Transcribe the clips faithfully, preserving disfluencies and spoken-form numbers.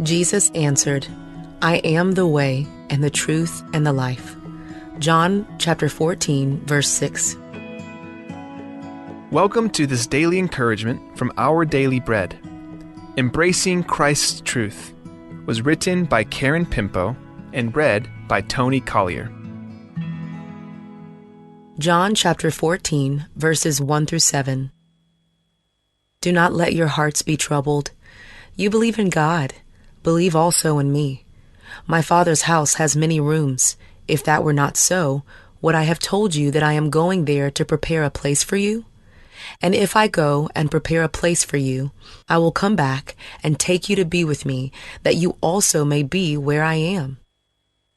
Jesus answered, "I am the way and the truth and the life." John chapter fourteen, verse six. Welcome to this daily encouragement from Our Daily Bread. Embracing Christ's Truth was written by Karen Pimpo and read by Tony Collier. John chapter fourteen, verses one through seven. Do not let your hearts be troubled. You believe in God. Believe also in me. My Father's house has many rooms. If that were not so, would I have told you that I am going there to prepare a place for you? And if I go and prepare a place for you, I will come back and take you to be with me, that you also may be where I am.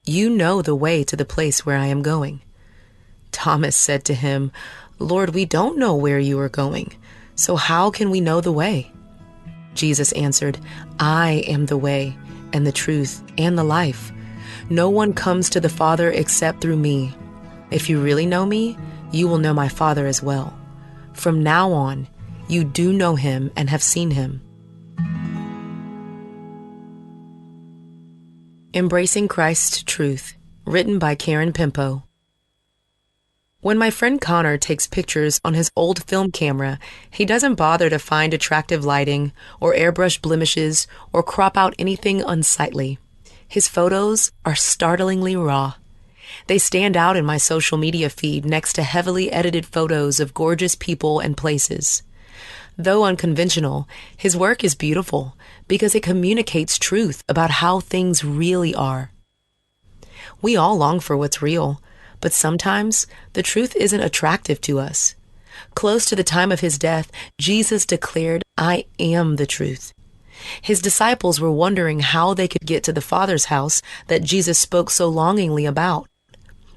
You know the way to the place where I am going." Thomas said to him, "Lord, we don't know where you are going, so how can we know the way?" Jesus answered, "I am the way, and the truth, and the life. No one comes to the Father except through me. If you really know me, you will know my Father as well. From now on, you do know him and have seen him." Embracing Christ's Truth, written by Karen Pimpo. When my friend Connor takes pictures on his old film camera, he doesn't bother to find attractive lighting or airbrush blemishes or crop out anything unsightly. His photos are startlingly raw. They stand out in my social media feed next to heavily edited photos of gorgeous people and places. Though unconventional, his work is beautiful because it communicates truth about how things really are. We all long for what's real, but sometimes the truth isn't attractive to us. Close to the time of his death, Jesus declared, "I am the truth." His disciples were wondering how they could get to the Father's house that Jesus spoke so longingly about.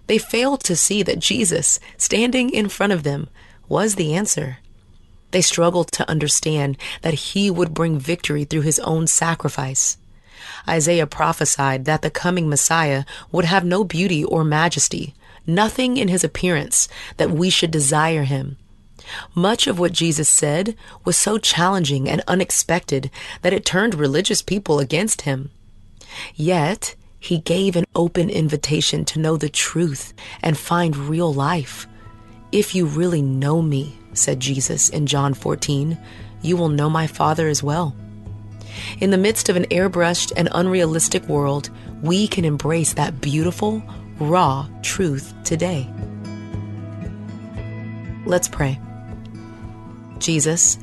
They failed to see that Jesus, standing in front of them, was the answer. They struggled to understand that he would bring victory through his own sacrifice. Isaiah prophesied that the coming Messiah would have no beauty or majesty, nothing in his appearance that we should desire him. Much of what Jesus said was so challenging and unexpected that it turned religious people against him. Yet, he gave an open invitation to know the truth and find real life. "If you really know me," said Jesus in John fourteen, "you will know my Father as well." In the midst of an airbrushed and unrealistic world, we can embrace that beautiful, raw truth today. Let's pray. Jesus,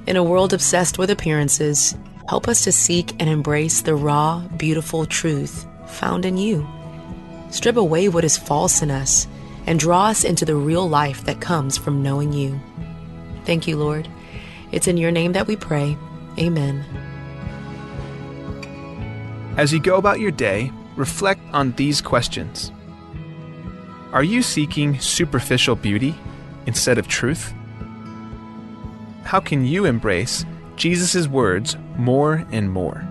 in a world obsessed with appearances, help us to seek and embrace the raw, beautiful truth found in you. Strip away what is false in us and draw us into the real life that comes from knowing you. Thank you, Lord. It's in your name that we pray. Amen. As you go about your day, reflect on these questions. Are you seeking superficial beauty instead of truth? How can you embrace Jesus' words more and more?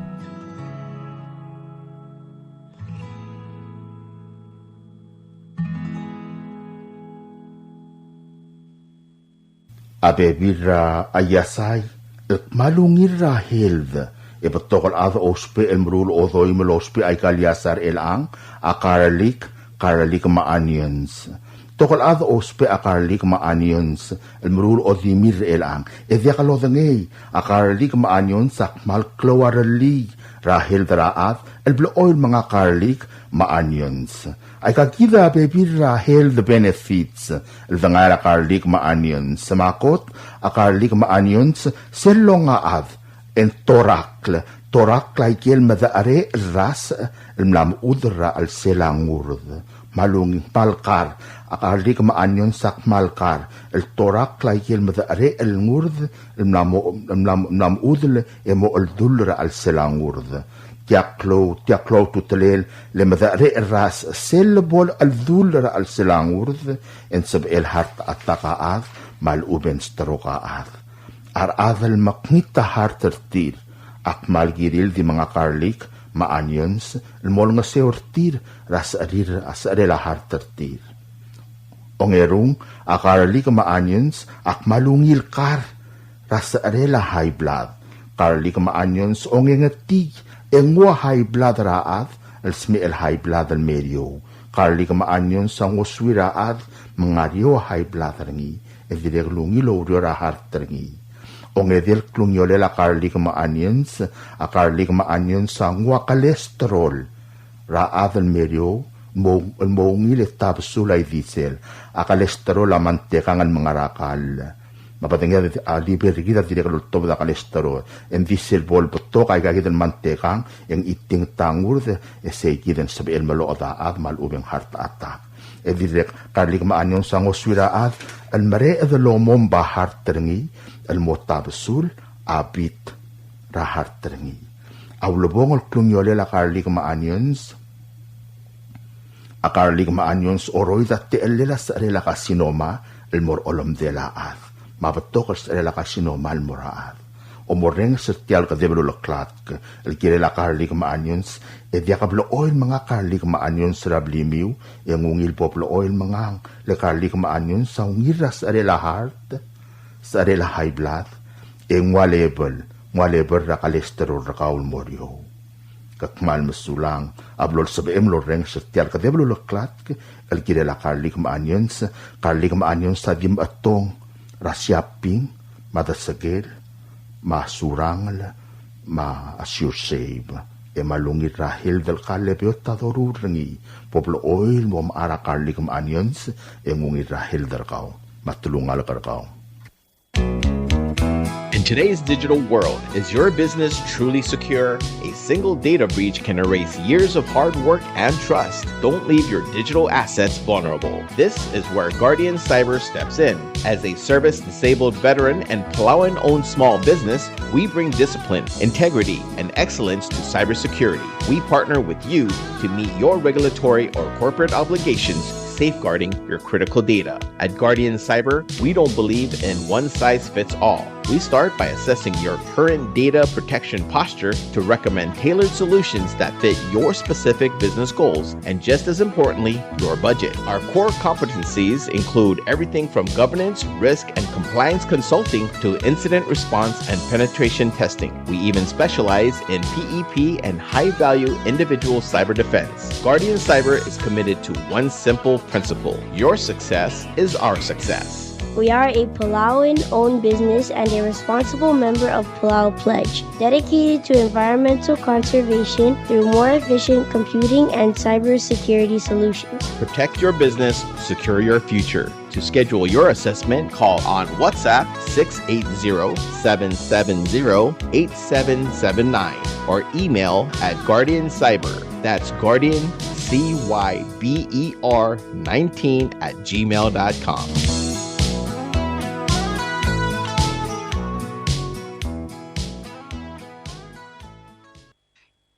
A bebil er a iasai el kmal ungil er a health, e betok el chad a ousbech el meruul a odoim el ousbech aika el iasai er chelechang, a garlic, garlic me a onions. Betok el chad a ousbech a garlic me a onions el meruul a odimir er chelechang. E diak lodengei, a garlic me a onions a kmal klou a rellii er a health er a chad el blechoel menga garlic me a onions. Aika kid a bebil er a health benefits el dengai er a garlic me a onions. Me a kot, a garlic me a onions sel longa a chad e ng torakl, torakl aike el medecherecher el rasech el mla mechudel er a chelsel a ngurd. Me a lungil, kmal kar, a garlic me a onions a kmal kar el torakl aike el medecherecher el ngurd el mla mo, el mla, mla mechudel e mo cheldull er a chelsel a ngurd. Tia klou, tia klou a ultutelel, le medecherecher el rasech sel bo el cheldull er a chelsel a ngurd, e ng sebechel heart attack a chad, me a lechub e ng stroke a chad. A rechad el mekngit a heart er tir a kmal kirir el di menga garlic me a onions el mo olengeseu er tir er a secherir, a secherel a heart er tir. Ongerung, a garlic me a onions a kmal ungil kar er a secherel a high blood. Garlic me a onions ongengetii E nguu a high blood er a chad el smecher el high blood el meriou. Garlic me a onions a ngosuir a chad me ng ngar er eou a high blood er ngii, e dirrek el ungil oureor a heart er ngii. Ongedei el klungiolel a garlic me a onions, a garlic me a onions a nguu a cholesterol er a chad el meriou, el mo, el mo ungil e tabesul a ildisel. A cholesterol a mantekang el mengerakall. Me a bedenged a liver er kid a dirrek el oltobed a cholesterol. E ng di sel bo lebetok aika kid el mantekang, e ng chitingtang a ngurd, e sei kid e ng sebechel el meloched a chad me a lechub e ng heart attack. E dirrek garlic me a onions a ngosuir a chad el mereched el omomb a heart er ngii, el mo tabesul a beat er a heart er ngii. A ulebongel el klungiolel a garlic me a onions, a garlic me a onions a oroid a techellel a secherel a carcinoma el mo er a olemdel a chad. Me a betok el secherel a carcinoma el mo er a chad. Omorrenges er tia el kedeb el uleklatk el kirel a garlic me a onions, e diak blechoel menga garlic me a onions er a blimiu, e ng ungil bo blechoel mengang, le garlic me a onions a ungil er a secherel a heart, secherel a high blood, e nguu a level, nguu a level er a cholesterol er kau el mo er eou. Ke kmal mesulang a blo lsebechem el orrenges er tia el kedeb el uleklatk el kirel a garlic me a onions. Garlic me a onions a di mechetong er a Shopping, me a Desekel, me a Surangel, me a Sure Save. E me a lungil er a health el kall e beot a doruul er ngii, bo blechoel mo mechar a garlic me a onions, e ng ungil er a health er kau me a telungalek er kau. In today's digital world, is your business truly secure? A single data breach can erase years of hard work and trust. Don't leave your digital assets vulnerable. This is where Guardian Cyber steps in. As a service-disabled veteran and Palauan-owned small business, we bring discipline, integrity, and excellence to cybersecurity. We partner with you to meet your regulatory or corporate obligations, safeguarding your critical data. At Guardian Cyber, we don't believe in one size fits all. We start by assessing your current data protection posture to recommend tailored solutions that fit your specific business goals and, just as importantly, your budget. Our core competencies include everything from governance, risk, and compliance consulting to incident response and penetration testing. We even specialize in P E P and high-value individual cyber defense. Guardian Cyber is committed to one simple principle: your success is our success. We are a Palauan-owned business and a responsible member of Palau Pledge, dedicated to environmental conservation through more efficient computing and cybersecurity solutions. Protect your business, secure your future. To schedule your assessment, call on WhatsApp six eight zero, seven seven zero, eight seven seven nine or email at Guardian Cyber. That's Guardian C Y B E R nineteen at gmail dot com.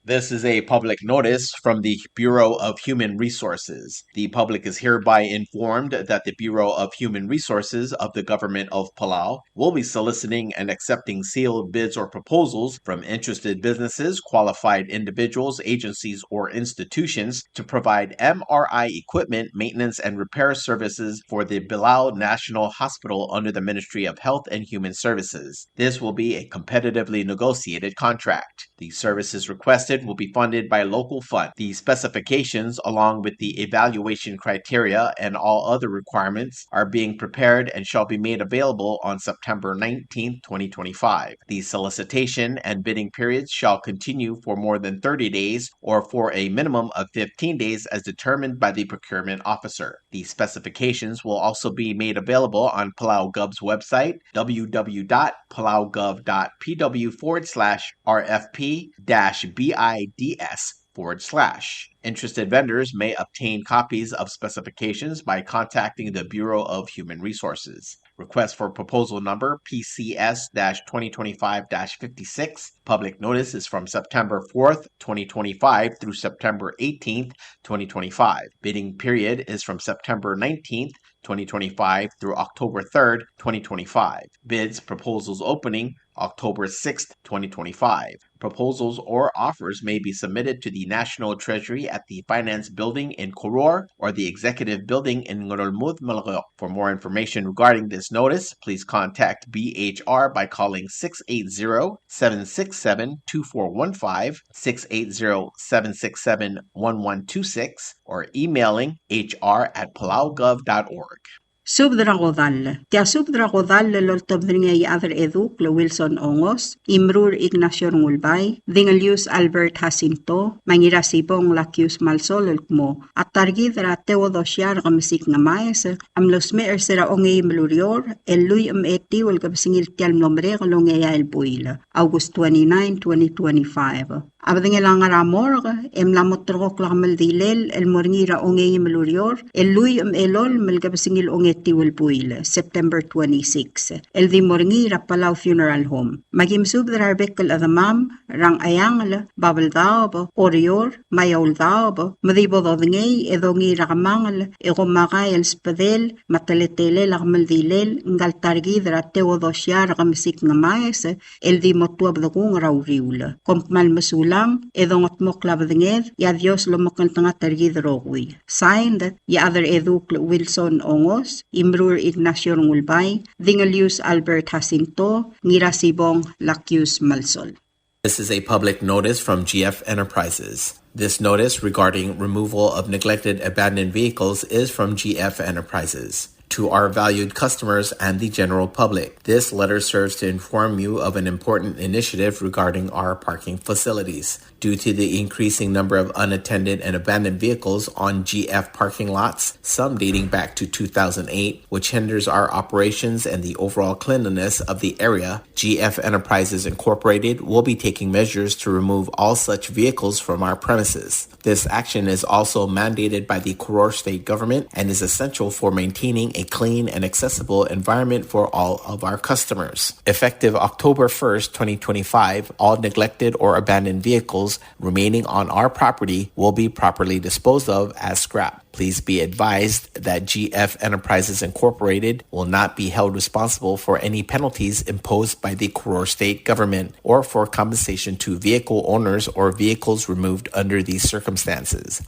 This is a public notice from the Bureau of Human Resources. The public is hereby informed that the Bureau of Human Resources of the Government of Palau will be soliciting and accepting sealed bids or proposals from interested businesses, qualified individuals, agencies, or institutions to provide M R I equipment maintenance and repair services for the Belau National Hospital under the Ministry of Health and Human Services. This will be a competitively negotiated contract. The services requested will be funded by local fund. The specifications, along with the evaluation criteria and all other requirements, are being prepared and shall be made available on September nineteenth, twenty twenty-five. The solicitation and bidding periods shall continue for more than thirty days or for a minimum of fifteen days as determined by the procurement officer. The specifications will also be made available on Palau Gov's website, w w w dot palaugov dot p w forward slash r f p dash b i d s forward slash. Interested vendors may obtain copies of specifications by contacting the Bureau of Human Resources. Request for proposal number P C S dash twenty twenty-five dash fifty-six. Public notice is from September fourth, twenty twenty-five through September eighteenth, twenty twenty-five. Bidding period is from September nineteenth, twenty twenty-five through October third, twenty twenty-five. Bids, proposals opening October sixth, twenty twenty-five. Proposals or offers may be submitted to the National Treasury at the Finance Building in Koror or the Executive Building in Ngerulmud, Melekeok. For more information regarding this notice, please contact B H R by calling six eight zero, seven six seven, two four one five, six eight zero, seven six seven, one one two six, or emailing H R at palaugov dot org. Subed er a kodall. Tia subed er a kodall el oltobed er ngii a Iechad er a Edukl Wilson Ongos, Imrur Ignacio Rengulbai, Dingelius Albert Jacinto, me a Ngirasibong Lakius Malsol el kmo a ta er kid er a Teodosia er a Kemesik Ngemaes a mlo smecher er se er a ongeim el ureor el lluich me a etiu el kebesengil tia el mlo merek el ongeai el buil, August twenty-nine, twenty twenty-five. A bedengel a ngar er a morgue e mla mo terrekokl a kemeldilel el mo er ngii er a ongeim el ureor el lluich me a elolem el kebesengil ongetiu el buil, September twenty-six, el di mo er ngii er a Palau Funeral Home. Me aki mesubed er a rebek el chedemam er a Ngcheangel, Babeldaob, Oreor, me a Eouldaob, me di bo dodengei e dongiil er a kemangel e kom mekai el sbedel me a teletelel a kemeldilel ngka el ta er kid er a Teodosia er a Kemesik Ngemaes el di mo tuobed kung er a uriul. Kom kmal mesulang e dongetmokl a bedenged, e a Dios lomekngeltengat er kid el rokui. Signed, Iechad er a Edukl Wilson Ongos, Imrur Ignacio Rengulbai, Dingelius Albert Jacinto, Ngirasibong Lakius Malsol. This is a public notice from G F Enterprises. This notice regarding removal of neglected abandoned vehicles is from G F Enterprises. To our valued customers and the general public, this letter serves to inform you of an important initiative regarding our parking facilities. Due to the increasing number of unattended and abandoned vehicles on G F parking lots, some dating back to two thousand eight, which hinders our operations and the overall cleanliness of the area, G F Enterprises Incorporated will be taking measures to remove all such vehicles from our premises. This action is also mandated by the Koror State Government and is essential for maintaining a clean and accessible environment for all of our customers. Effective October first, twenty twenty-five, all neglected or abandoned vehicles remaining on our property will be properly disposed of as scrap. Please be advised that G F Enterprises Incorporated will not be held responsible for any penalties imposed by the Koror State Government or for compensation to vehicle owners or vehicles removed under these circumstances.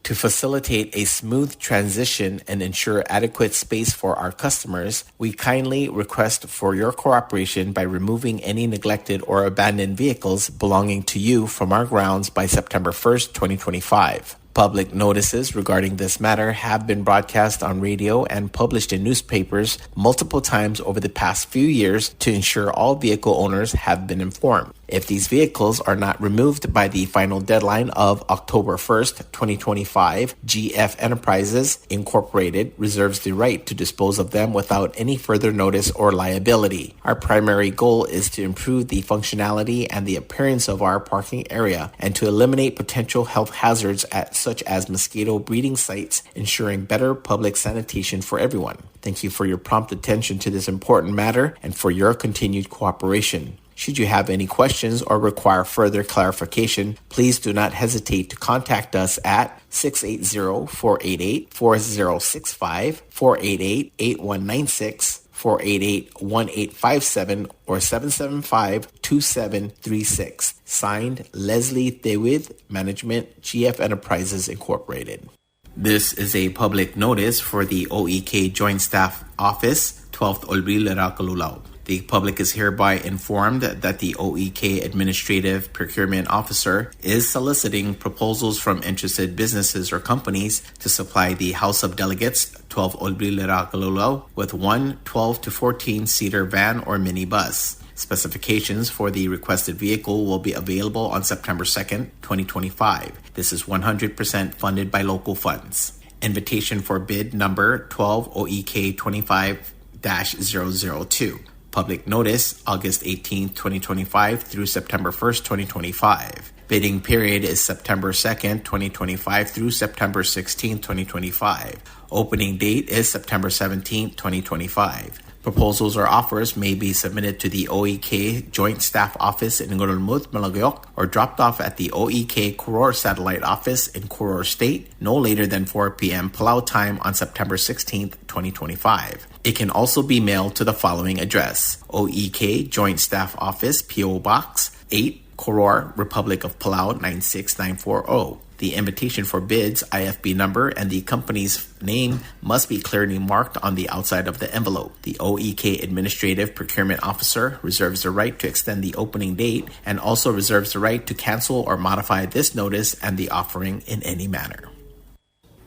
To facilitate a smooth transition and ensure adequate space for our customers, we kindly request for your cooperation by removing any neglected or abandoned vehicles belonging to you from our grounds by September first, twenty twenty-five. Public notices regarding this matter have been broadcast on radio and published in newspapers multiple times over the past few years to ensure all vehicle owners have been informed. If these vehicles are not removed by the final deadline of October first, twenty twenty-five, G F Enterprises Incorporated reserves the right to dispose of them without any further notice or liability. Our primary goal is to improve the functionality and the appearance of our parking area and to eliminate potential health hazards at, such as mosquito breeding sites, ensuring better public sanitation for everyone. Thank you for your prompt attention to this important matter and for your continued cooperation. Should you have any questions or require further clarification, please do not hesitate to contact us at six eight zero, four eight eight, four zero six five, four eight eight, eight one nine six, four eight eight, one eight five seven, or seven seven five, two seven three six. Signed, Leslie Tewid, Management, G F Enterprises Incorporated. This is a public notice for the O E K Joint Staff Office, twelfth Olbiil er a Kelulau. The public is hereby informed that the O E K Administrative Procurement Officer is soliciting proposals from interested businesses or companies to supply the House of Delegates, twelfth Olbiil er a Kelulau, with one twelve to fourteen seater van or minibus. Specifications for the requested vehicle will be available on September second, twenty twenty-five. This is one hundred percent funded by local funds. Invitation for bid number twelve O E K twenty-five dash zero zero two. Public notice, August eighteenth, twenty twenty-five through September first, twenty twenty-five. Bidding period is September second, twenty twenty-five through September sixteenth, twenty twenty-five. Opening date is September seventeenth, twenty twenty-five. Proposals or offers may be submitted to the O E K Joint Staff Office in Ngerulmud, Melekeok, or dropped off at the O E K Koror Satellite Office in Koror State no later than four p.m. Palau time on September sixteenth, twenty twenty-five. It can also be mailed to the following address: O E K Joint Staff Office, P O Box eight, Koror, Republic of Palau nine six nine four zero. The invitation for bids, I F B number, and the company's name must be clearly marked on the outside of the envelope. The O E K Administrative Procurement Officer reserves the right to extend the opening date and also reserves the right to cancel or modify this notice and the offering in any manner.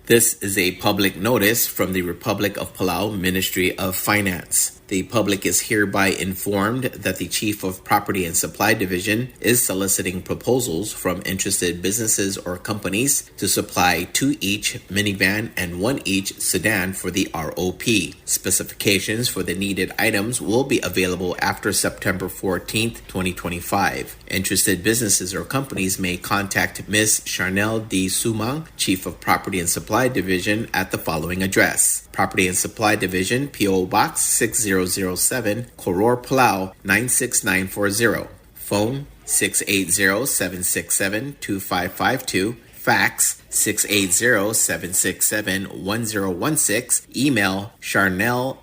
This is a public notice from the Republic of Palau Ministry of Finance. The public is hereby informed that the Chief of Property and Supply Division is soliciting proposals from interested businesses or companies to supply two each minivan and one each sedan for the R O P. Specifications for the needed items will be available after September fourteenth, twenty twenty-five. Interested businesses or companies may contact Miss Charnel D. Sumang, Chief of Property and Supply Division, at the following address: Property and Supply Division, P O Box six zero zero seven, Koror, Palau nine six nine four zero. Phone six eight zero, seven six seven, two five five two. Fax six eight zero, seven six seven, one zero one six. Email charnels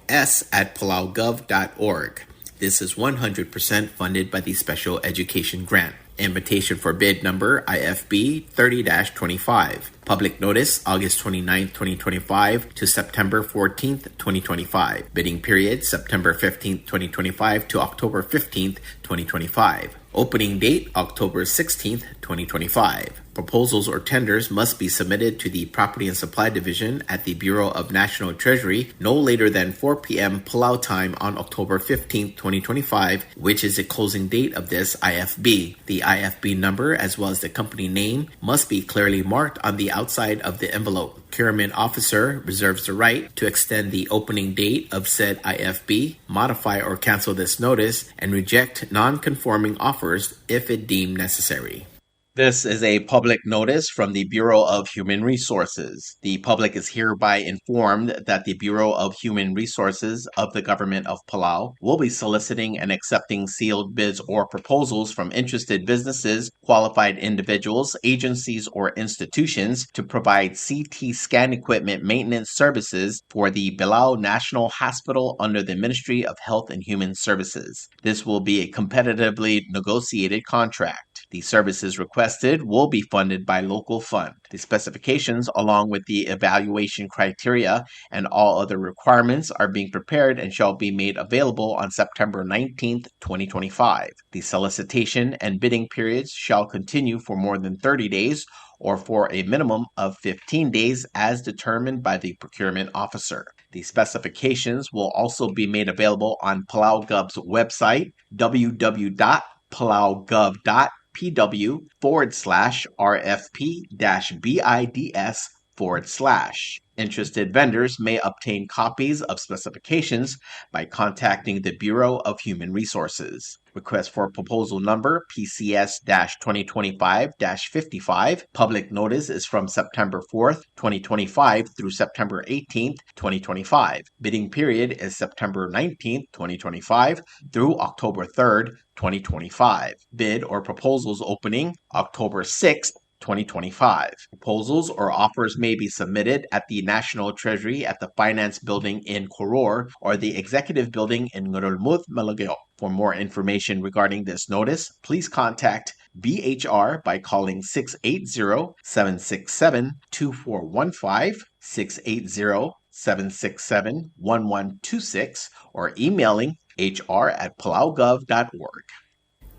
at palaugov dot org. This is one hundred percent funded by the Special Education Grant. Invitation for bid number I F B thirty dash twenty-five. Public notice, August twenty-ninth, twenty twenty-five to September fourteenth, twenty twenty-five. Bidding period, September fifteenth, twenty twenty-five to October fifteenth, twenty twenty-five. Opening date, October sixteenth, twenty twenty-five. Proposals or tenders must be submitted to the Property and Supply Division at the Bureau of National Treasury no later than four p.m. Palau time on October fifteenth, twenty twenty-five, which is the closing date of this I F B. The I F B number, as well as the company name, must be clearly marked on the outside of the envelope. Procurement officer reserves the right to extend the opening date of said I F B, modify or cancel this notice, and reject non-conforming offers if it deemed necessary. This is a public notice from the Bureau of Human Resources. The public is hereby informed that the Bureau of Human Resources of the Government of Palau will be soliciting and accepting sealed bids or proposals from interested businesses, qualified individuals, agencies, or institutions to provide C T scan equipment maintenance services for the Belau National Hospital under the Ministry of Health and Human Services. This will be a competitively negotiated contract. The services requested will be funded by local fund. The specifications, along with the evaluation criteria and all other requirements, are being prepared and shall be made available on September nineteenth, twenty twenty-five. The solicitation and bidding periods shall continue for more than thirty days or for a minimum of fifteen days as determined by the procurement officer. The specifications will also be made available on PalauGov's website, w w w dot palaugov dot p w forward slash r f p dash bids forward slash. Interested vendors may obtain copies of specifications by contacting the Bureau of Human Resources. Request for proposal number P C S dash twenty twenty-five dash fifty-five. Public notice is from September fourth, twenty twenty-five through September eighteenth, twenty twenty-five. Bidding period is September nineteenth, twenty twenty-five through October third, twenty twenty-five. Bid or proposals opening October sixth, twenty twenty-five. Proposals or offers may be submitted at the National Treasury at the Finance Building in Koror or the Executive Building in Ngerulmud, Melekeok. For more information regarding this notice, please contact B H R by calling six eight zero, seven six seven, two four one five, six eight zero, seven six seven, one one two six, or emailing H R at palaugov dot org.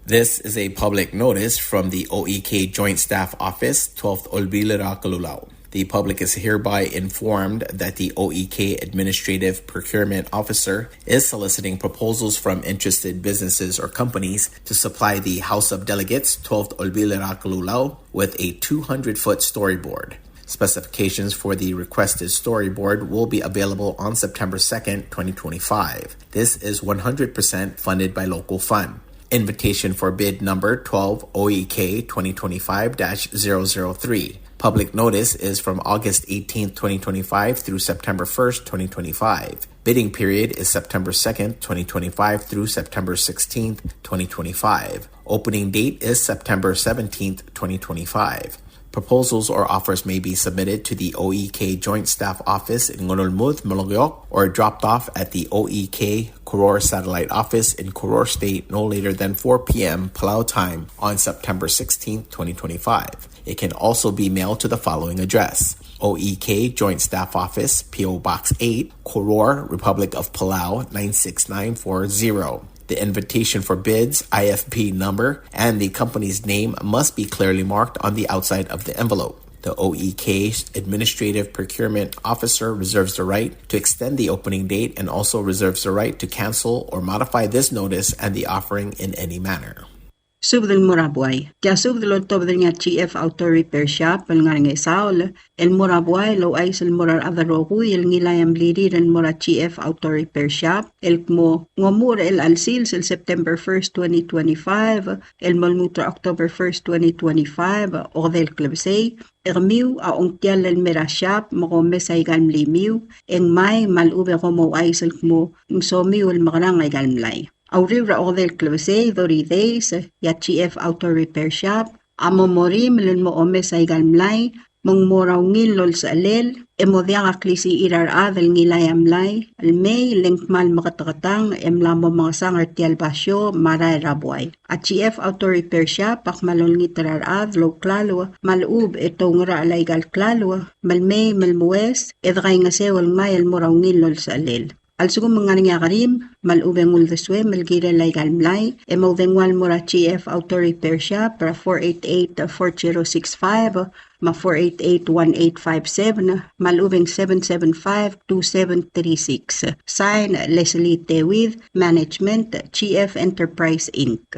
This is a public notice from the O E K Joint Staff Office, twelfth Olbiil er a Kelulau. The public is hereby informed that the O E K Administrative Procurement Officer is soliciting proposals from interested businesses or companies to supply the House of Delegates, twelfth Olbiil er a Kelulau, with a two hundred foot storyboard. Specifications for the requested storyboard will be available on September second, twenty twenty-five. This is one hundred percent funded by local fund. Invitation for bid number twelve O E K twenty twenty-five dash zero zero three. Public notice is from August eighteenth, twenty twenty-five through September first, twenty twenty-five. Bidding period is September second, twenty twenty-five through September sixteenth, twenty twenty-five. Opening date is September seventeenth, twenty twenty-five. Proposals or offers may be submitted to the O E K Joint Staff Office in Ngerulmud, Melekeok, or dropped off at the O E K Koror Satellite Office in Koror State no later than four p.m. Palau time on September sixteenth, twenty twenty-five. It can also be mailed to the following address: O E K Joint Staff Office, P O Box eight, Koror, Republic of Palau, nine six nine four zero. The invitation for bids, I F P number, and the company's name must be clearly marked on the outside of the envelope. The O E K Administrative Procurement Officer reserves the right to extend the opening date and also reserves the right to cancel or modify this notice and the offering in any manner. Subed el mo er a buai. Tia subed el oltobed er ngii a G F Auto Repair Shop el ngar er a Ngesaol el mo er a buai el ouchais el mo er a rechad el rokui el ngilai a mlirir el mo er a G F Auto Repair Shop el kmo ng omuchel er chelecha el sils el September first, twenty twenty-five, el mo lmuut er a October first, twenty twenty-five, okedei el klebesei, e kemiu a ongtiall el mei er a shop me kom omes aika el mlimiu, e ngmai me a lechub e kom ouchais el kmo ng somiu el mekerang aika el mlai. A uriul er a okedei el klebesei, thirty days, e a G F Auto Repair Shop a mo morimel el mo omes aika el mlai, me ng mo er a ungil el olsechelel, e mo diak a klisichir a rechad el ngilai a mlai el mei, le ng kmal meketeketang e mla mo mengesang er tia el basio me a rael er a buai. A G F Auto Repair Shop a kmal olengit er a rechad el ouklalo me a lechub e te oungerachel aika el klalo me le mei me le moues e dekaingeseu el ngmai el mo er a ungil el olsechelel. A lsekum ng ngar er ngii a kerim me a lechub e ng uldesuem el kirel aika el mlai, e moudengua el mo er a G F Auto Repair Shop er a four eight eight, four zero six five me a four eight eight, one eight five seven, me a lechub e ng seven seven five, two seven three six. Sign, Leslie Tewid, Management, G F Enterprise, Inc.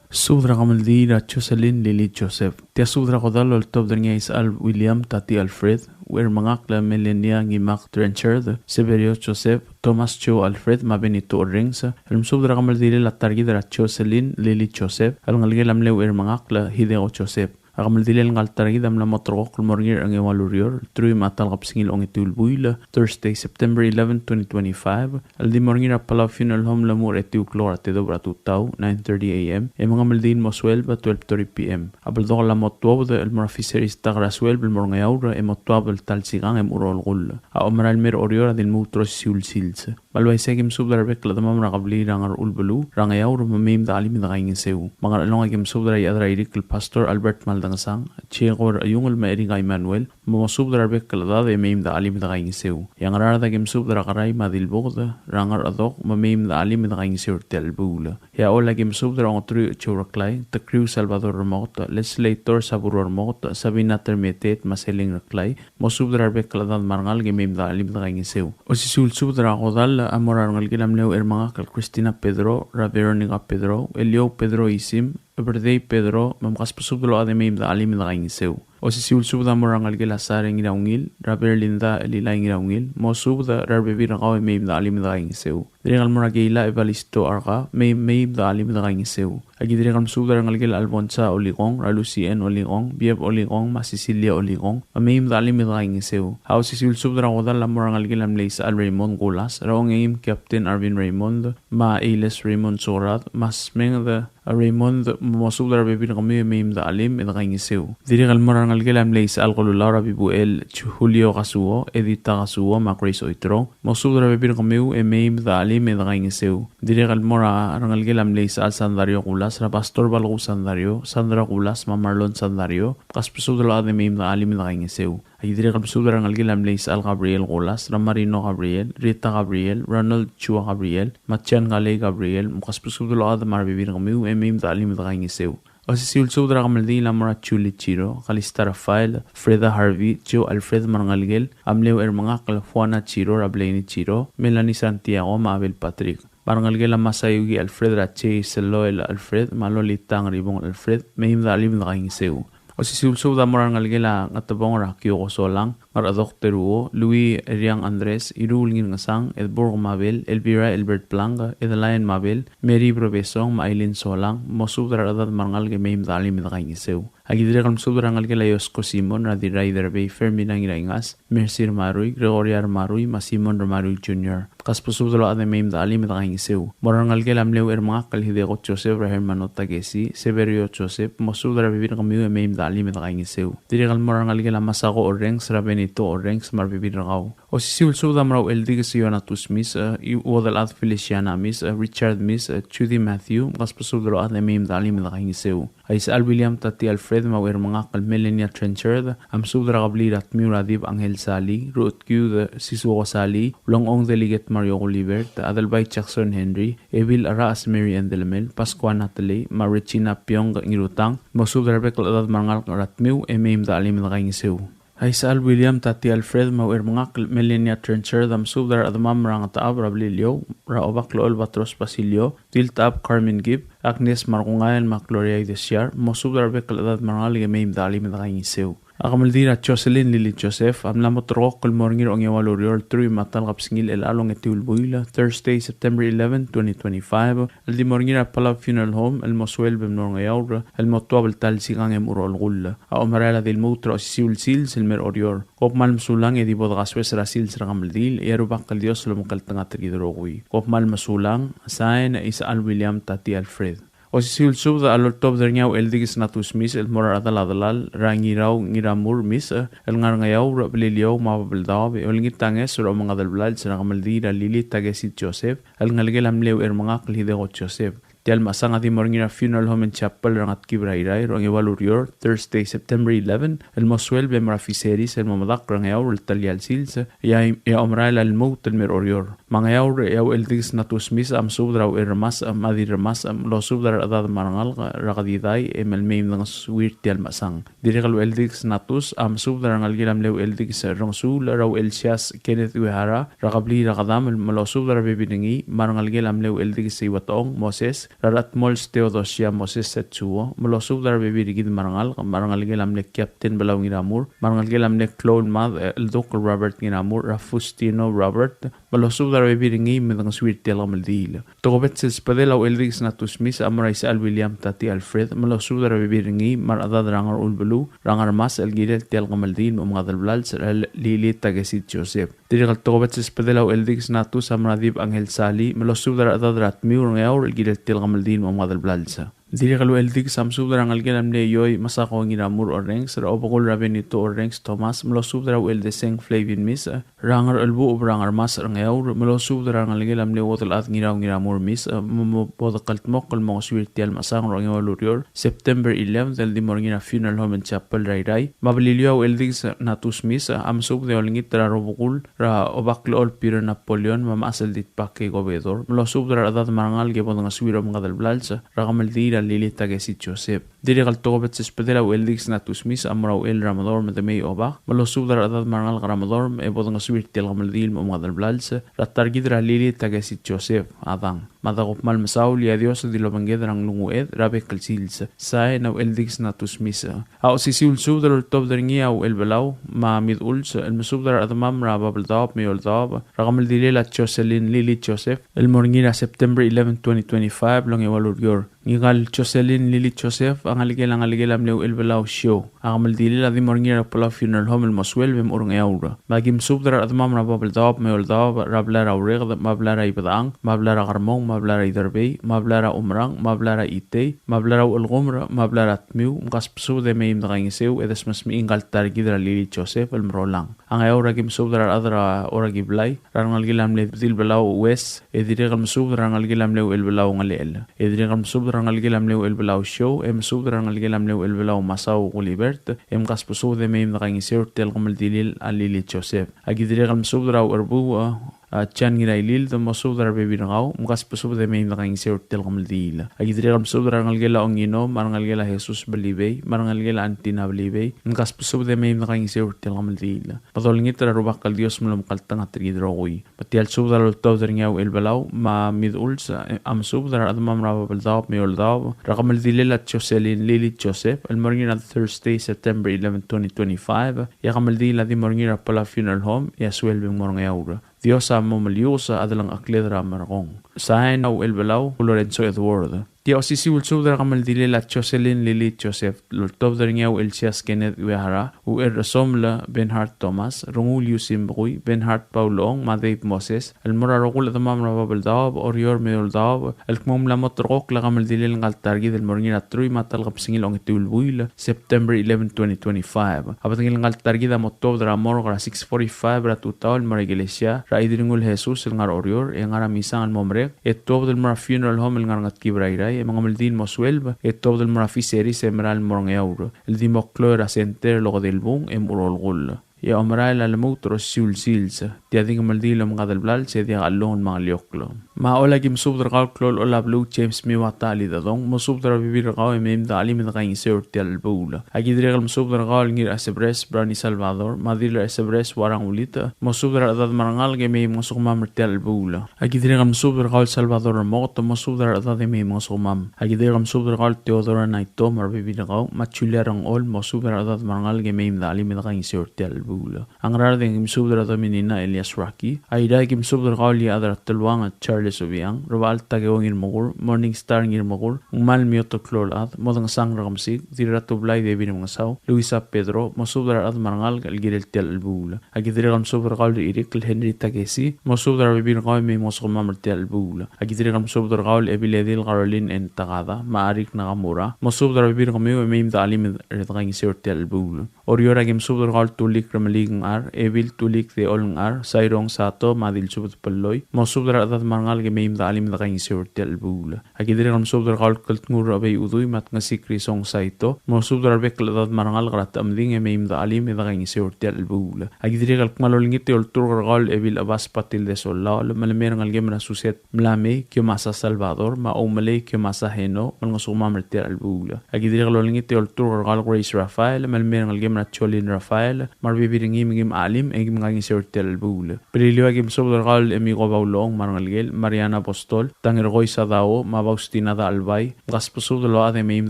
Subed er a kemeldiil er a Jocelyn Lily Joseph. Tia subed er a kodall el oltobed er ngii a Isechal William Tati Alfred, Uchermengakl Melania Ngimak Trenchard, Severio Joseph, Thomas Joe Alfred, me a Benito Orrenges, el mesubed er a kemeldilel a ta er kid er a Jocelyn Lily Joseph, el ngelekel a mle Uchermengakl Hideo Joseph. A kemeldilel ngka el ta er kid a mla mo ulterekokl el mo er ngii er a Ngeua el Ureor, el truich me a ta el kebesengil a ongetiu el buil, Thursday, September eleven, twenty twenty-five, el di mo er ngii er a Palau Funeral Home el omuchel er a etiu el klok er a tedobech er a tutau, nine thirty A M, e mengemeldiil el mo sueleb, twelve thirty P M. A beldokel a mo tuobed el mo er a Fisheries dock er a sueleb el mo er a Ngeaur, e mo tuab el ta el sikang e mo er a olekull. A omerael el mei er a Oreor a di lmuut er a osisiu el sils. Me a le uaisei e aki mesubed er a rebek el chedemam er a kebliil er a Ngerchul beluu er a Ngeaur, me mei me de chelim e de kaingeseu. Me a Ngerchelong e aki mesubed er a Iechad er a Irikl el Pastor Albert Maldangesang, Diego er a Iungel me a Erika Emmanuel, me mosubed er a rebek el chedad e mei me de chelim e de kaingeseu. E a Ngaraard e aki mesubed er a Kerai me a Dilboked er a Ngerchedok, me mei me de chelim e de kaingeseu er tia el chelebuul. E a Ollei e aki mesubed er a Ongeteruich Joe Reklai, Tekriu Salvador Remoket, Legislator Saburo Remoket, Sabina Termeteet me a Seleng Reklai, mosubed er a rebek el chedad me a rengalek e mei me de chelim e de kaingeseu. Osisiu el subed er a kodall a mo er a rengelekel a mle Uchermengakl el Christina Pedro, er a Veronica Pedro, Eliou Pedro Isim, Eberdei Pedro, me mkasbesubed el ochad e mei me de chelim e de kaingeseu. Osisiu el subed a mo er a rengelekel a Sare Ngiraungil, er a Berlinda Elilai Ngiraungil, mosubed er a rebebil er kau e mei me de chelim e de kaingeseu. Dirrek el mo er a Keila Evalisto Arka, mei, mei me de chelim e de kaingeseu. Aki dirrek el mesubed er a rengelekel a Alfonsa Olikong, er a Lucien Olikong, Bieb Olikong, me a Cecilia Olikong, me mei me de chelim e de kaingeseu. A osisiu el subed er a kodall a mo er a rengelekel a mle Isechal Raymond Kulas, er a ongeim Captain Arvin Raymond, me a Eiles Raymond Sorad, me a Smenged Raymond, mosubed er a rebebil er kemiu e mei me de chelim e de kaingeseu. Dirrek el mo er a rengelekel a mle Isechal Kelulau, er a Bibuel Julio Kasuo, Edita Kasuo, me a Grace Oiterong, mosubed er a rebebil er kemiu e mei me de chelim e de kaingeseu. Dirrek el mo er a rengelekel a mle Isechal Sandario Kulas, er a Pastor Balku Sandario, Sandra Kulas, me a Marlon Sandario, mkasbesubed el ochad e mei me de chelim e de kaingeseu. Aki dirrek el mesubed er a rengelekel a mle Isechal Gabriel Kulas, er a Marino Gabriel, Rita Gabriel, Ronald Chua Gabriel, me a Jan Kalei Gabriel, mkasbesubed el ochad me a rebebil er kemiu e mei me de chelim e de kaingeseu. Osisiu el subed er a kemeldiil a mo er a Julie Chiro, Kalista Rafael, Freda Harvey, Joe Alfred me a rengelekel a mle Uchermengakl el Juana Chiro, er a Blaney Chiro, Melanie Santiago, me a Abel Patrick. Me a rengelekel a Masayuki Alfred, er a Chase Loel Alfred, me a Lolita Ngeribong Alfred, mei me de chelim e de kaingeseu. Osisiu el subed a mo er a rengelekel a Ngetebong er a Kioko Solang, Ngerchedok Teruo, Louis Eriang Andres, Iruul Ngirngesang, Edburg Mabel, Elvira Elbert Blanca, Edelaine Mabel, Mary Brobesong, me a Aileen Solang, mosubed er a rechedad me a rengalek e mei me dechelim e dekaingeseu. Aki dirrek el mesubed er a rengelekel a Iosko Simon, er a Dirrai Derbei, Fermina Ngiraingas, Mercy Remarui, Gregoria Remarui, me a Simon Remarui Junior. Kasbesubed el ochad e mei me dechelim e dekaingeseu. Mo er a rengelekel a mle Uchermengakl el Hideko Joseph, er a Hermano Takesi, Severio Joseph, mosubed er a rebebil er kemiu e mei me dechelim e dekaingeseu. Dirrek el mo er a rengelekel a Masako Orrenges, er a Benito Orrenges, me a rebebil er kau. Osisiu el subed a mo er a Ucheldikes Ionatus Misech, e, Uodelchad Feliciana Misech, e, Richard Misech, e, Judy Matthew, me kasbesubed el ochad e mei me dechelim e dekaingeseu. A Isechal William Tati Alfred me a Uchermengakl el Melania Trenchard a mesubed er a kebliil er a Tmiu er a Dib Angel Sali, Ruchedkiud Sisuo Sali, Ulengchong Delegate Mario Gulibert, Adelbai Jackson Henry, Ebil Arachas Mary Ann Delemel, Pascua Natalie, me a Regina Piong Ngirutang, mosubed er a rebek el chedad me a rengalek er a Tmiu e mei me dechelim e dekaingeseu. A Isechal William Tati Alfred me a Uchermengakl el Melania Trenchard a mesubed er a rechedemam er a Ngetechab er a Beliliou, er a Obaklechol Batros Basilio, Diltechab Carmen Gibb, Agnes Markungael me a Gloria Idesiar, mosubed er a rebek el chedad me a rengalek e mei me dechelim e dekaingeseu. A kemeldiil er a Jocelyn Lily Joseph a mla mo terrekokl el mo er ngii er a ongeua el ureor el teruich me a ta el kebesengil er a ongetiu el buil, Thursday, September eleven, twenty twenty-five, el di mo er ngii er a Palau Funeral Home el mo sueleb e mlo er a Ngeaur el mo tuab el ta el sikang e mo er a olekull. A omerael a di lmuut er a osisiu el sils el mei er a Oreor. Kom kmal mesulang e di bo dekasoes er a sils er a kemeldiil, e a Rubak el Dios a lomekngeltengat er kid el rokui. Kom kmal mesulang, sain, Isechal William Tati Alfred. Osisiu el subed a loltobed er ngii a Ucheldikes Natus Misech el mo er a rechedal a delal er a Ngirau Ngiramur Misech el ngar er a Ngeaur er a Beliliou me a Babeldaob e olengit a ngeso er a omengad el blals er a kemeldiil er a Lily Takesi Joseph el ngelekel a mle Uchermengakl el Hideko Joseph. Tia el mechesang a di mo er ngii er a Funeral Home and Chapel er a Ngetkib er a Irrai er a ongeua el ureor, Thursday, September eleven, el mo sueleb e mo er a Fisheries el mo medakl er a Ngeaur el ta el sils, e a, e a omerael a lmuut el mei er a Oreor. Me a Ngeaur, e a Ucheldikes Natus Misech a mesubed er a Ucherremasech me a Dirremasech, me losubed er a rechedad me a rengalek er a Kedidai e me le mei me dengesuir tia el mechesang. Dirrek el Ucheldikes Natus a mesubed er a rengelekel a mle Ucheldikes Rengesuul, er a Uchelsias Kenneth Uehara, er a kebliil er a Kedam, me losubed er a rebebil er ngii, me a rengelekel a mle Ucheldikes Iuetechong Moses, er a Ratmols Theodosia Moses Setsuo, me losubed er a rebebil er kid me a rengalek, me a rengelekel a mle Captain Belau Ngiramur, me a rengelekel a mle Kloul Mad, e, el Duk Robert Ngiramur, er a Fustino Robert, me losubed er a rebebil er ngii me dengesuir tia el kemeldiil. Tokubets el subedel a Ucheldikes Natus Misech a mo er a Isechal William Tati Alfred, me losubed er a rebebil er ngii, me a rechedad er a Ngerchul beluu er a Ngermasech el kirel tia el kemeldiil me a omengad el blals er a Lily Takesi Joseph. Dirrek el tokubets el subedel a Ucheldikes Natus a mo er a Dib Angel Sali, me losubed er a rechedad er a Tmiu er a Ngeaur el kirel tia el kemeldiil me a omengad el blals. Dirrek el Ucheldikes a mesubed er a rengelekel a mle Ioi Masako Ngiramur Orrenges, er a Obekul er a Benito Orrenges Thomas, me losubed er a Ucheldeseng Flavin Misech, er a Ngerchelbucheb er a Ngermasech er a Ngeaur, me losubed er a rengelekel a mle Uodelchad Ngirau Ngiramur Misech, e, me, me bo dekldmokl el mo ngesuir tia el mechesang er a ongeua el ureor, September eleventh, el di mo er ngii er a Funeral Home and Chapel er a Irrai. Me a Beliliou a Ucheldikes Natus Misech a mesubed e olengit er a Robekul er a Obaklechol Peter Napoleon me a Mechas el Ditbak Keiko Bedor, me losubed er a rechedad me a rengalek e bo dengesuir a omengad el blals er a kemeldiil er a Lily Takesi Joseph. Dirrek el tokubets el subedel a Ucheldikes Natus Misech a mo er a Uchel er a Medorm Demei Obak, me losubed er a rechedad me a rengalek er a Medorm e bo dengesuir tia el kemeldiil me a omengad el blals er a ta er kid er a Lily Takesi Joseph, a dang. Me a da kom kmal mesaul, e a Dios a di lobengked er a nglunguched er a bek el sils. Sain a Ucheldikes Natus Misech. A osisiu el subed a loltobed er ngii a Uchelbelau me a Miduls el mesubed er a rechedemam er a Babeldaob me a Eouldaob er a kemeldilel a Jocelyn Lily Joseph el mo er ngii er a September eleven, twenty twenty-five, el ongeua el ureor. Ngika el Jocelyn Lily Joseph a ngelekel a ngelekel a mle Uchelbelau Siou. A kemeldilel a di mo er ngii er a Palau Funeral Home el mo sueleb e mo er a Ngeaur. Me aki mesubed er a rechedemam er a Babeldaob me a Eouldaob, er a blai er a Ureked, me a blai er a Ibedechang, me a blai er a Kermong, me a blai er a Iderbei, me a blai er a Umerang, me a blai er a Itei, me a blai er a Uchelkumer, me a blai er a Tmiu, me kasbesubed e mei me dekaingeseu e desmesmechii ngka el ta er kid er a Lily Joseph el merolang. A Ngeaur aki mesubed er a rechad er a Orakiblai, er a rengelekel a mle Dilbelau Ues, e dirrek el mesubed er a rengelekel a mle Uchelbelau Ngelechel. E dirrek el mesubed er a rengelekel a mle Uchelbelau Siou, e mesubed er a rengelekel a mle Uchelbelau Masau Gulibert, e mkasbesubed e mei me dekaingeseu er tia el kemeldilel a Lily Joseph. Aki dirrek el mesubed er a Ucherbuuch, e, a Jan Ngirailild, mosubed er a rebebil er kau, mkasbesubed e mei me dekaingeseu er tia el kemeldiil. Aki dirrek el mesubed er a rengelekel a Ongino, me a rengelekel a Jesus Belibei, me a rengelekel a Antina Belibei, mkasbesubed e mei me dekaingeseu er tia el kemeldiil. Me dolengit er a Rubak el Dios me lomekngeltengat er kid el rokui. Me tia el subed a loltobed er ngii a Uchelbelau, me a Miduls, e, a mesubed er a rechedemam er a Babeldaob me a Eouldaob, er a kemeldilel a Jocelyn Lily Joseph, el mo er ngii er a Thursday, September eleven, twenty twenty-five, e a kemeldiil a di mo er ngii er a Palau Funeral Home, e a sueleb e ng mo er a Ngeaur. Dios a mo meliuches a delengchekled er a merekong. Sain a Uchelbelau, Lorenzo Edward. Tia osisiu el subed er a kemeldilel a Jocelyn Lily Joseph, loltobed er ngii a Uchelsias Kenneth Uehara, Ucherresomel Bernhard Thomas, Rengul Yusim Bekui, Bernhard Paul Ong, me a Dave Moses, el mo er a rokui el chedemam er a Babeldaob, Oreor me a Eouldaob, el kmo ng mla mo terrekokl a kemeldilel ngka el ta er kid el mo er ngii er a teruich me a ta el kebesengil a ongetiu el buil, September eleven, twenty twenty-five. A bedengel ngka el ta er kid a mo tuobed er a morgue er a six forty-five er a tutau el mo er a ikelesia er a Idringul Jesus el ngar er a Oreor, e ngar er a misang el mo merek, e tuobed el mo er a funeral home el ngar er a Ngetkib er a Irrai, e mengemeldiil el mo sueleb, e tuobed el mo er a Fisheries e merael el mo er a Ngeaur, el di mo kloi er a center el okedei el bung e mo er a olekull. E a omerael a lmuut er a osisiu el sils. Tia di kemeldiil el omengkad el blals e diak a llungel me a ngeliokl. Me a Ollei, aki mesubed er kau el klou el Ollei er a beluu James Miwata Alidadong, mosubed er a rebebil er kau e mei me dechelim e dekaingeseu er tia el chelebuul. Aki dirrek el mesubed er kau el Ngirachesebres Brownie Salvador, me a Dirrachesebres Warang Ulita, mosubed er a rechedad me a rengalek e mei mngesukemam er tia el chelebuul. Aki dirrek el mesubed er kau el Salvador Remoket, mosubed er a rechedad e mei mngesukemam. Aki dirrek el mesubed er kau el Theodora Naito me a rebebil er kau, me a Julia Rengchol, mosubed er a rechedad me a rengalek e mei me dechelim e dekaingeseu er tia el chelebuul. A Ngaraard e aki mesubed er a Dominina Elias Raki. Airai e aki mesubed er kau el Iechad er a Teluang Charles Obiang, Rebechall Takeo Ngirmekur, Morning Star Ngirmekur, Ngmal Mioto Klolchad, Modengesang Rekemesik, Dirratublai David Mengesau, Luisa Pedro, mosubed er a rechedad me a rengalek el kirel tia el chelebuul. Aki dirrek el mesubed er kau el Irikl Henry Takesi, mosubed er a rebebil er kau e mei mngesukemam er tia el chelebuul. Aki dirrek el mesubed er kau el Ebiledil Caroline N. Takada, me a Arik Nakamura, mosubed er a rebebil er kemiu e mei me dechelim e dekaingeseu er tia el chelebuul. Oreor e aki mesubed er kau el Tulik Remeliik Ngchar, Ebil Tulik Deol Ngchar, Sairong Sato, me a Dilsubed Belloi, mosubed er a rechedad me a rengalek e mei me dechelim e dekaingeseu er tia el chelebuul. Aki dirrek el mesubed er kau el Keltngur Rebei Udui, me a Tngesik Risong Saito, mosubed er a rebek el chedad me a rengalek er a Techemding e mei me dechelim e dekaingeseu er tia el chelebuul. Aki dirrek el kmal olengit e olturk er kau el Ebil Chebas Patil Desollaol, me le mei er a ngelekem er a Suset Mlamei Kiomasa Salvador, me a Oumelei Kiomasa Heno, me lngesukemam er tia el chelebuul. Aki dirrek el olengit e olturk er kau el Grace Rafael, me le mei er a ngelekem er a Jolin Rafael, me a rebebil er ngii me kim chelim, e kim kaingeseu er tia el chelebuul. Beliliou e aki mesubed er kau el Emiko Baulong me a rengelekel, Mariana Apostol, Tangerkoi Sadao, me a Faustina Dachelbai, mkasbesubed el ochad e mei me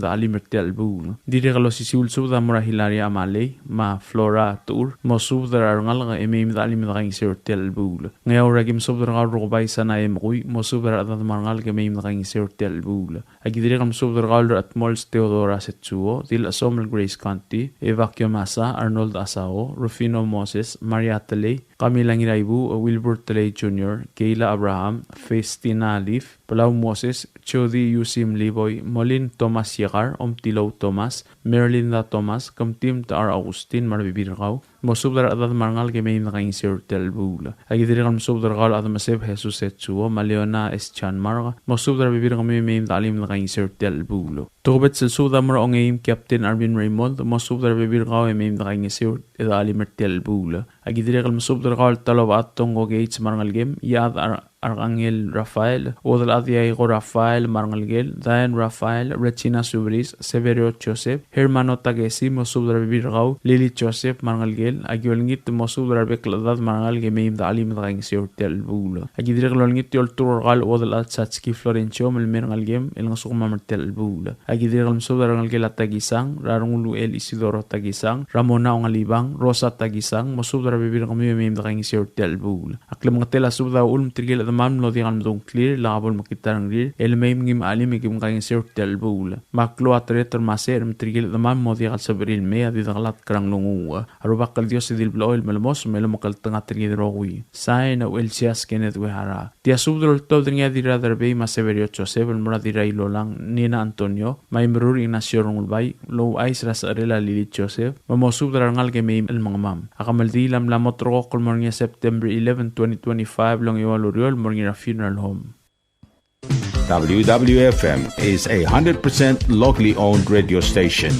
dechelim er tia el chelebuul. Dirrek el osisiu el subed a mo er a Hilaria Amalei, me a Flora Techur, mosubed er a rengalek e mei me dechelim e dekaingeseu er tia el chelebuul. Ngeaur e aki mesubed er kau el Rukebai Sanae Mekui, mosubed er a rechedad me a rengalek e mei me dekaingeseu er tia el chelebuul. Aki dirrek el mesubed er kau el Rechedmols Theodora Setsuo, Dilchesomel Grace County, Eva Kiomasa, Arnold Asao, Rufino Moses, Maria Telei, Camila Ngiraibuuch, Wilbur Telei Junior, Keila Abraham, Festina Leaf, Palau Moses, Jody Yusim Liboi, Molin Thomas Yekar, Omtilou Thomas, Merlinda Thomas, Kemtim Techar Augustin, me a rebebil er kau, mosubed er a rechedad me a rengalek e mei me dekaingeseu er tia el chelebuul. Aki dirrek el mesubed er kau el Admeseb Jesus Setsuo, me a Leona S. Chanmark, mosubed er a rebebil er kemiu e mei me dechelim e dekaingeseu er tia el chelebuul. Tokubets el subed a mo er a Ongeim Captain Arvin Raymond, mosubed er a rebebil er kau e mei me dekaingeseu e dechelim er tia el chelebuul. Aki dirrek el mesubed er kau el Talobechad Tongo Gates me a rengelekem, Iechad Ar-, Arkangel Rafael, Uodelchad Iaiko Rafael me a rengelekel, Diane Rafael, Regina Subris, Severio Joseph, Hermano Takesi, mosubed er a rebebil er kau, Lily Joseph me a rengelekel. Aki olengit mosubed er a rebek el chedad me a rengalek e mei me dechelim e dekaingeseu er tia el chelebuul. Aki dirrek el olengit e olturk er kau el Uodelchad Satski Florencio me le mei er a ngelekem, e lngesukemam er tia el chelebuul. Aki dirrek el mesubed er a rengelekel a Takisang, er a Renguluchel Isidoro Takisang, Ramona Ongalibang, Rosa Takisang, mosubed er a rebebil er kemiu e mei me dekaingeseu er tia el chelebuul. A klemengetel a subed a uchul me tirke el chedemam el mlo diak el medung a ngklir, lak bo lemekngit a rengrir, e le mei me kim chelim e kim kaingeseu er tia el chelebuul. Me a klou a tereter me a secher me tirke el chedemam el mo diak el sebechir el mei a di dekelatk er a nglunguuch. A Rubak el Dios a di le blechoel el melemos me lomekngeltengat er kid el rokui. Sain a Uchelsias Kenneth Uehara. Tia subed el oltobed er ngii a Dirraderbei me a Severio Joseph el mo er a Dirrailolang Nina Antonio, me a Imerur Ignacio Rengulbai, el ouchais er a secherel a Lily Joseph, me mosubed er a rengalek e mei el mengemam. A kemeldiil a mla mo ulterekokl el mo er ngii a September eleven, twenty twenty-five, el ongeua el ureor el mo er ngii er a funeral home. W W F M is a hundred percent locally owned radio station.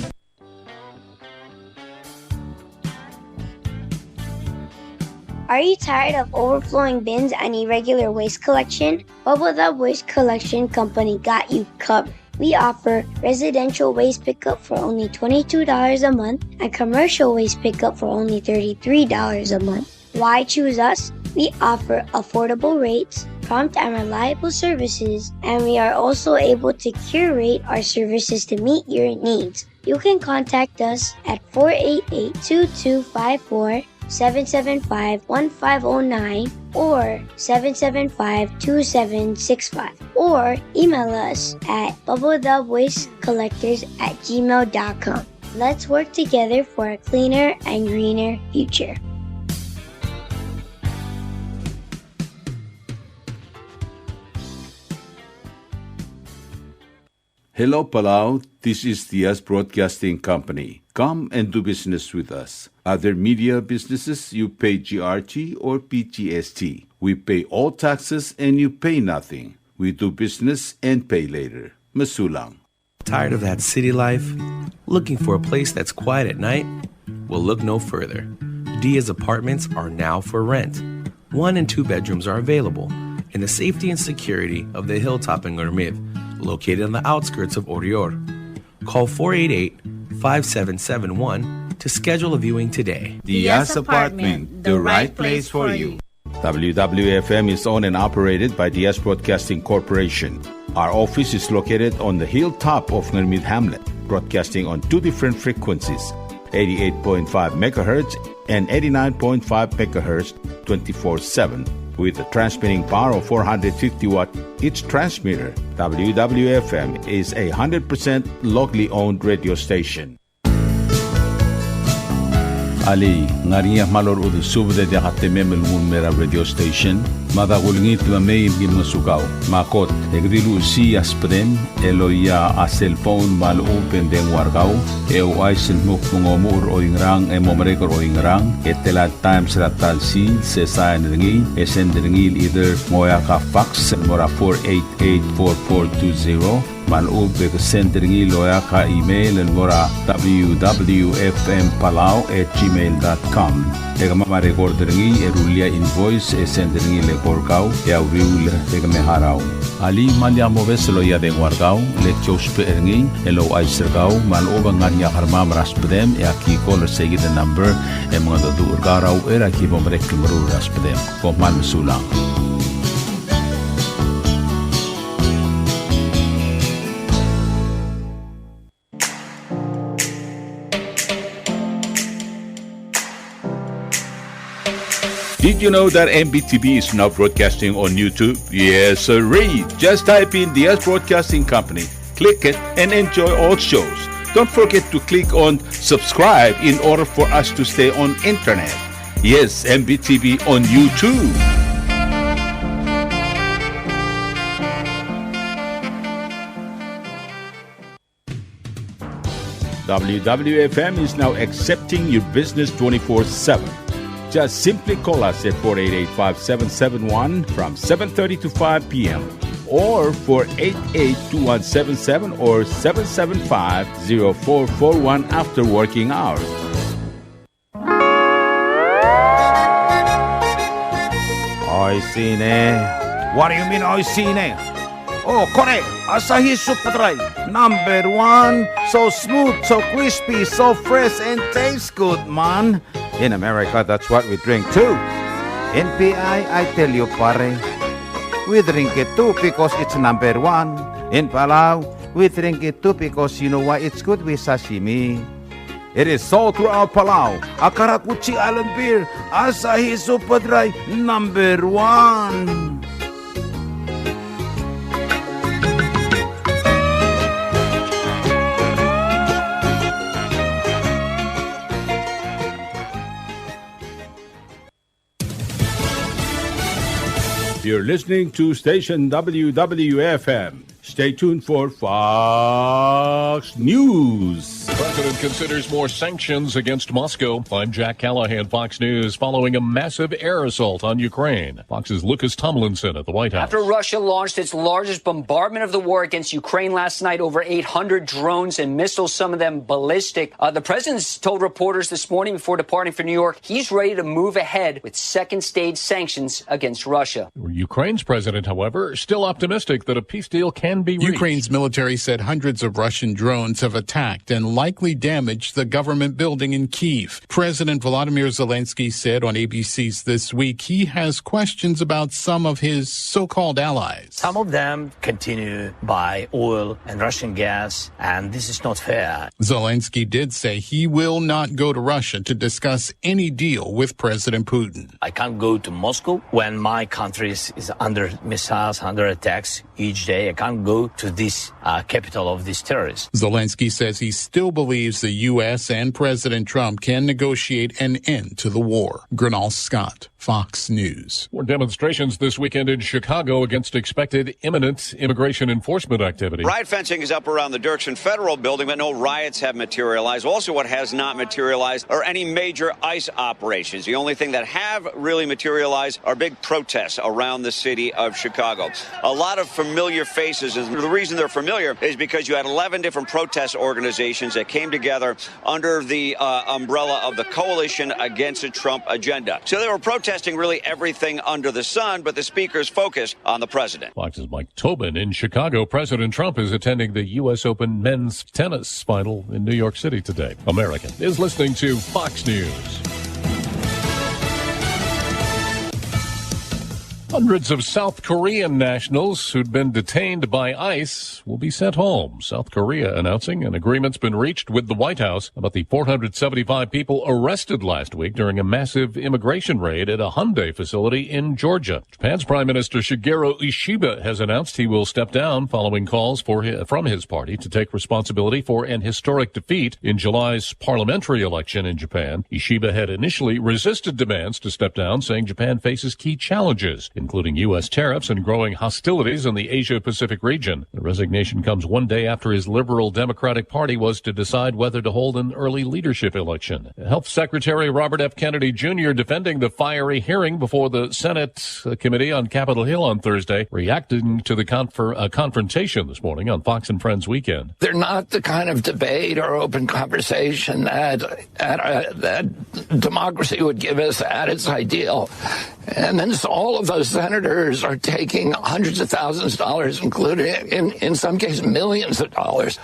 Are you tired of overflowing bins and irregular waste collection? Babeldaob Waste Collection Company got you covered. We offer residential waste pickup for only twenty-two dollars a month and commercial waste pickup for only thirty-three dollars a month. Why choose us? We offer affordable rates, prompt and reliable services, and we are also able to curate our services to meet your needs. You can contact us at four eight eight, two two five four, seven seven five, one five oh nine or seven seven five, two seven six five, or email us at babeldaob waste collectors at gmail dot com. Let's work together for a cleaner and greener future. Hello, Palau. This is Diaz Broadcasting Company. Come and do business with us. Other media businesses, you pay G R T or P G S T. We pay all taxes and you pay nothing. We do business and pay later. Mesulang. Tired of that city life? Looking for a place that's quiet at night? Well, look no further. Diaz Apartments are now for rent. One and two bedrooms are available in the safety and security of the hilltop in Ngermid, located on the outskirts of Oreor. Call four eight eight, five seven seven one to schedule a viewing today. Diaz Apartment, the right place for you. W W F M is owned and operated by Diaz Broadcasting Corporation. Our office is located on the hilltop of Ngermid Hamlet, broadcasting on two different frequencies, eighty-eight point five megahertz and eighty-nine point five megahertz, twenty-four seven, with a transmitting power of four hundred fifty watt each transmitter. W W F M is a hundred percent locally owned radio station. Alii, ng ngar er ngii a kmal orechudel subed e diak a temem el nguu el mei er a radio station? Mada kulengit me mei me ki ngosukau. Me a kot, e ke di luchesii a subedem el oia a cellphone me a lechub e ng dengua er kau, e ouchais el dmu kmo ng omuchel er oingerang e mo merek er oingerang, e tela el times er a ta el sils, e sain er ngii, e send er ngii el either ng oeak a fax el mo er a four eight eight four four two zero, me a lechub e ke send er ngii el oeak a email el mo er a W W F M Palau at gmail dot com. E kemam a record er ngii e rullii a invoice e send er ngii el eko er kau e a uriul e ke me harau. Alii, me lak mobes el oia dengua er kau, le ki ousbech er ngii el ouchais er kau me a lechub e ng ngar er ngii a kermam er a subedem e aki call er seikid el number e mengedecheduch er kau er a uchei er a ki bo merek el meruul er a subedem. Kom kmal mesulang. Did you know that M B T V is now broadcasting on YouTube? Yes, sirree. Just type in Diaz Broadcasting Company, click it, and enjoy all shows. Don't forget to click on subscribe in order for us to stay on internet. Yes, M B T V on YouTube. W W F M is now accepting your business twenty-four seven. Just simply call us at four eight eight, five seven seven one from seven thirty to five p.m. or four eight eight, two one seven seven or seven seven five, zero four four one after working hours. Oishii ne. What do you mean, oishii ne? Oh, kore, Asahi Super Dry, number one. So smooth, so crispy, so fresh, and tastes good, man. In America, that's what we drink too. In P I, I tell you, pare, we drink it too because it's number one. In Palau, we drink it too because you know why? It's good with sashimi. It is sold throughout Palau. A karakuchi island beer, Asahi Super Dry, number one. You're listening to station W W F M. Stay tuned for Fox News. The president considers more sanctions against Moscow. I'm Jack Callahan, Fox News, following a massive air assault on Ukraine. Fox's Lucas Tomlinson at the White House. After Russia launched its largest bombardment of the war against Ukraine last night, over eight hundred drones and missiles, some of them ballistic. Uh, the president's told reporters this morning before departing for New York he's ready to move ahead with second stage sanctions against Russia. Ukraine's president, however, still optimistic that a peace deal can be reached. Ukraine's military said hundreds of Russian drones have attacked and likely damaged the government building in Kyiv. President Volodymyr Zelensky said on A B C's This Week he has questions about some of his so-called allies. Some of them continue buy oil and Russian gas, and this is not fair. Zelensky did say he will not go to Russia to discuss any deal with President Putin. I can't go to Moscow when my country is, is under missiles, under attacks each day. I can't go to this, uh, capital of these terrorists. Zelensky says he still believes the U S and President Trump can negotiate an end to the war. Gurnal Scott, Fox News. More demonstrations this weekend in Chicago against expected imminent immigration enforcement activity. Riot fencing is up around the Dirksen Federal Building, but no riots have materialized. Also, what has not materialized are any major ICE operations. The only thing that have really materialized are big protests around the city of Chicago. A lot of familiar faces, and the reason they're familiar is because you had eleven different protest organizations that came together under the, uh, umbrella of the Coalition Against the Trump Agenda. So they were protesting really everything under the sun, but the speakers focused on the president. Fox's Mike Tobin in Chicago. President Trump is attending the U S Open men's tennis final in New York City today. America is listening to Fox News. Hundreds of South Korean nationals who'd been detained by ICE will be sent home. South Korea announcing an agreement's been reached with the White House about the four hundred seventy-five people arrested last week during a massive immigration raid at a Hyundai facility in Georgia. Japan's Prime Minister Shigeru Ishiba has announced he will step down following calls for hi- from his party to take responsibility for an historic defeat in July's parliamentary election in Japan. Ishiba had initially resisted demands to step down, saying Japan faces key challenges, including U S tariffs and growing hostilities in the Asia-Pacific region. The resignation comes one day after his Liberal Democratic Party was to decide whether to hold an early leadership election. Health Secretary Robert F. Kennedy Junior defending the fiery hearing before the Senate, uh, Committee on Capitol Hill on Thursday, reacting to the confer- uh, confrontation this morning on Fox and Friends Weekend. They're not the kind of debate or open conversation that, that, uh, that democracy would give us at its ideal. And then s- all of those senators are taking hundreds of thousands of dollars, including in, in some cases millions of dollars,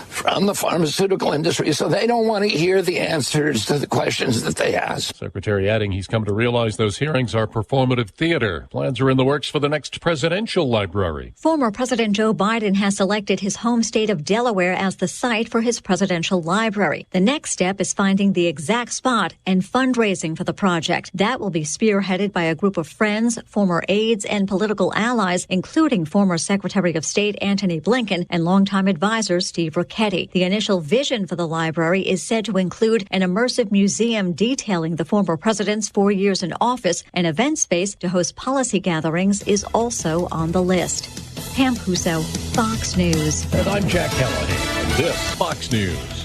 from the pharmaceutical industry. So they don't want to hear the answers to the questions that they ask. Secretary adding he's come to realize those hearings are performative theater. Plans are in the works for the next presidential library. Former President Joe Biden has selected his home state of Delaware as the site for his presidential library. The next step is finding the exact spot and fundraising for the project. That will be spearheaded by a group of friends, former aides, and political allies, including former Secretary of State Antony Blinken and longtime advisor Steve Ricchetti. The initial vision for the library is said to include an immersive museum detailing the former president's four years in office. An event space to host policy gatherings is also on the list. Pam Puso, Fox News. And I'm Jack Callahan. This Fox News.